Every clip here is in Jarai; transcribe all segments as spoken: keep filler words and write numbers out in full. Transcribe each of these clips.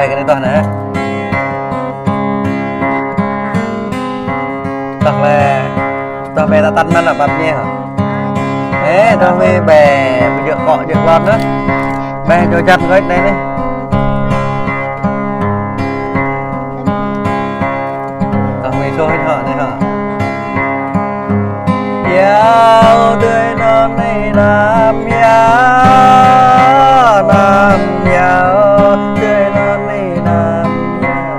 Kơ anai tuh anai. Tuh lĕ, tuh bĕ ta tăn mơ̆n lĕ pap ñe hă. Ê, tuh mơi bĕ, ƀu djơ̆ kŏ djơ̆ klon anai. Bĕ, čô čăn kơ anai anai. Tuh mơi sô hĭ hă anai hă. Yao tui anŭn anai năm yao, năm yao tui anŭn anai năm yao.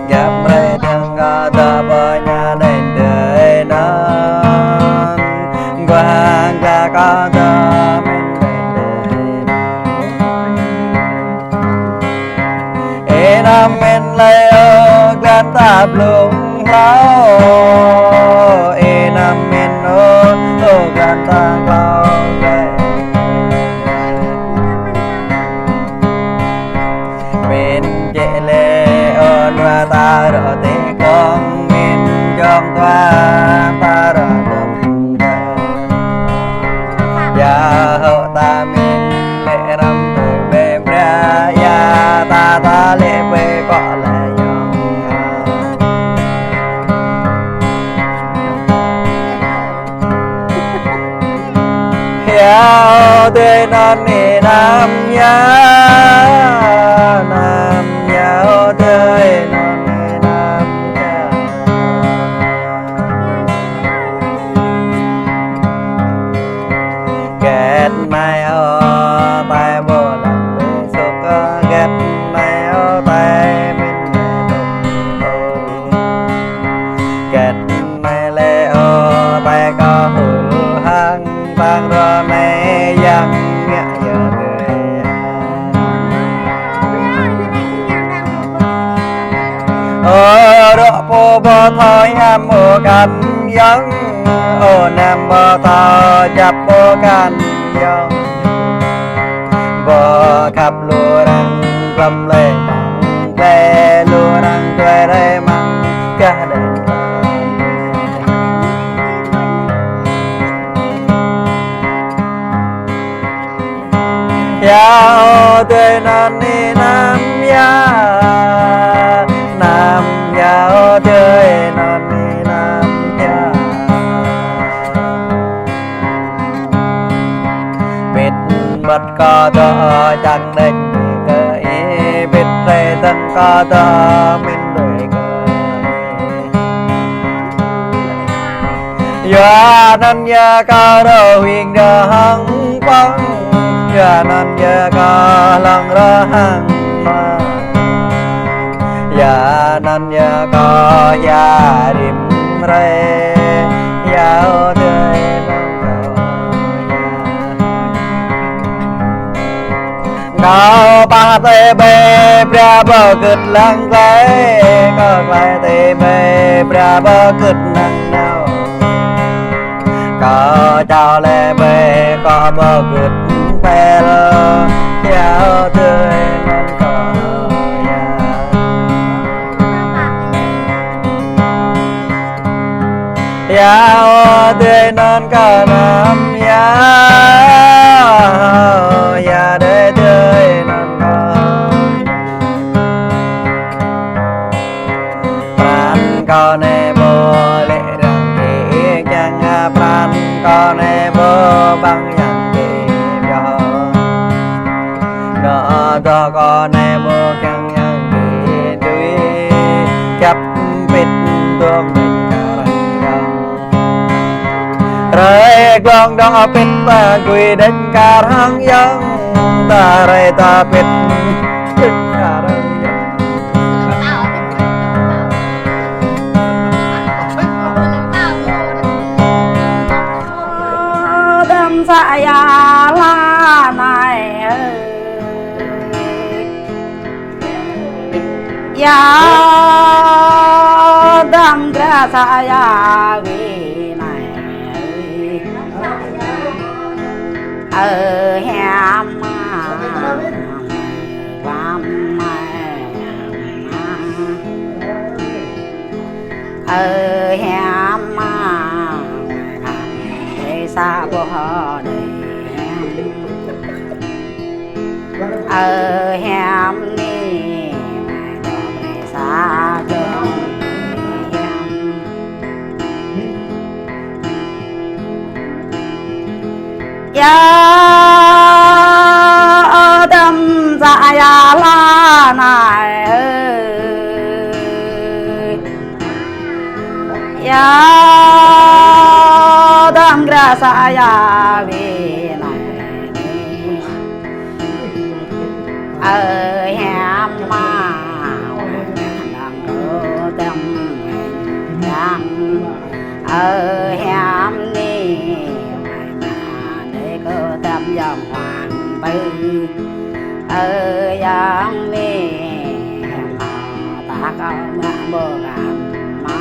Djăp rai dơ̆ng kơ ta pơ ña đen đen anŭn, guang gla kơ ta mĭn đen đen. Ê năm mĭn lĕ ơ glan ta blung hlâo. Ê năm mĭn ơ, ơ glan ta hlâo lĕ. Mĭn jĕ lĕ ơ nua ta rŏ tê kông, mĭn jong tua ta rŏ tơm kơ. Ya hŏ ta mĭn lĕ răm tui bĕ bra, ya ta ta lĕ bĕ kŏ lĕ yong ha. Yao tui anŭn anai năm yao, năm yao tui anŭn anai năm yao. Gĕt anai ơ, tai ƀu lăng bĕ sŭk, gĕt anai ơ, tai mĭn bĕ tŭk tŭk. Gĕt anai lĕ ơ, tai kơ hŭl hăng tăng rơnai yang ngă yơh tui. Ơ, rŏ pô ƀu thâo hiam ƀu kăn yơ̆ng, ơ, năm ƀu thâo djăp ƀu kăn yơ̆ng. Ƀu khăp lu arăng glăm lĕ măng, lĕ lu arăng tui rai măng gah đen. Yao tui anŭn anai năm yao, năm yao tui anŭn anai năm yao. Bĭt mơ̆t kơ dŏ čang đĕč kơ ih, bĭt rai dơ̆ng kơ dŏ mĭn đuaĭ kơ ih. Yua anŭn yơh kơ rơwing rơhăng păng, yua anŭn yơh kơ hlŏng rơhăng păng, yua anŭn yơh kơ ya rĭm rai, yao tui anŭn kơ ya. Kâo pah tê bĕ bra ƀu gưt lăng glai, kâo glai tê bĕ bra ƀu gưt lăng nao. Kâo čao lĕ bĕ kâo ƀu gưt pel, yao tui anŭn kơ ya. Yao tui anŭn kơ năm yao, yao đơi tui anŭn kơ. Pran kâo anai ƀu lĕ răng kê kiăng, pran kâo anai ƀu ƀăng yang kê pioh. Nao dŏ kâo anai ƀu kiăng yang kê tui, djăp pĭt dŏ mĭn kar hăng yơ̆ng. Rai glông dŏ pĭt ta gui đĕč kar hăng yơ̆ng. Ta rai ta pĭt, pĭt kar hăng yơ̆ng. Đăm sa ya la anai ơi. Ya đăm gra sa ya wi anai. Ơ hiam ma, hiam ma. Ơ hiam ma, hiam ma. Ê sa ƀu hŏ đơi. Ơ hiam ni, mai dŏ brơi sa dơ̆ng hiam. Yua ơ tơm sa ia la nai ơi. Yua tơm gră sa ia wi nai ni. Ơ hiam ma, wang nang đăng đô tơm yang. Ơ hiam ni, wang nang đê kơ tơm yang hoàng tử. Ơ yang ni, ma ta kơ ma bơ gam ma.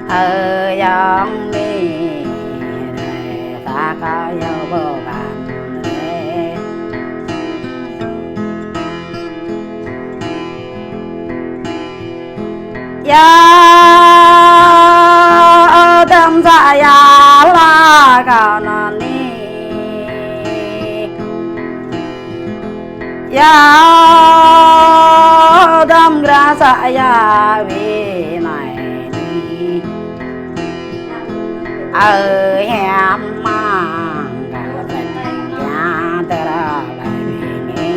Ơ yang ni, đê ta kơ yơ bơ gam đê. Yua ơ tơm sa ia la kơ nơ ni. Yua tơm gră sa ia wi nai ni. Ơ hiam ma, kơ tơm kia tơra lai wi ni.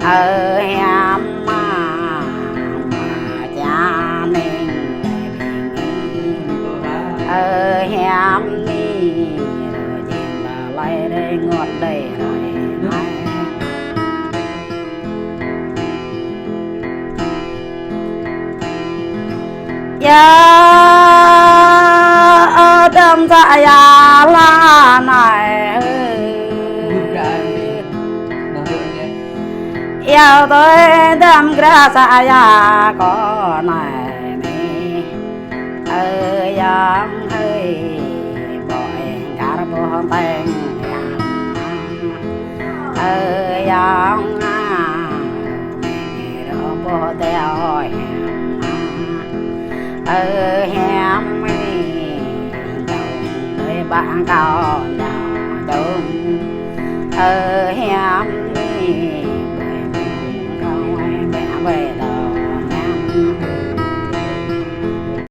Ơ hiam ma, ma kia ning lai wi ni. Ơ hiam ni, rơ jing ta lai rê ngot đê lai nai. Yua ơ tơm sa ia la nai ơi. Yua tui tơm gră sa ia kơ nai ni. Ơ yang hơi, bơi kar bơh teng yang. Ơ yang a, mê rơ bơh teo hiam. Ơ hiam mi, dong đơi bang kâo dong dong. Ơ hiam mi, bơi kâo bơi bơi bơi.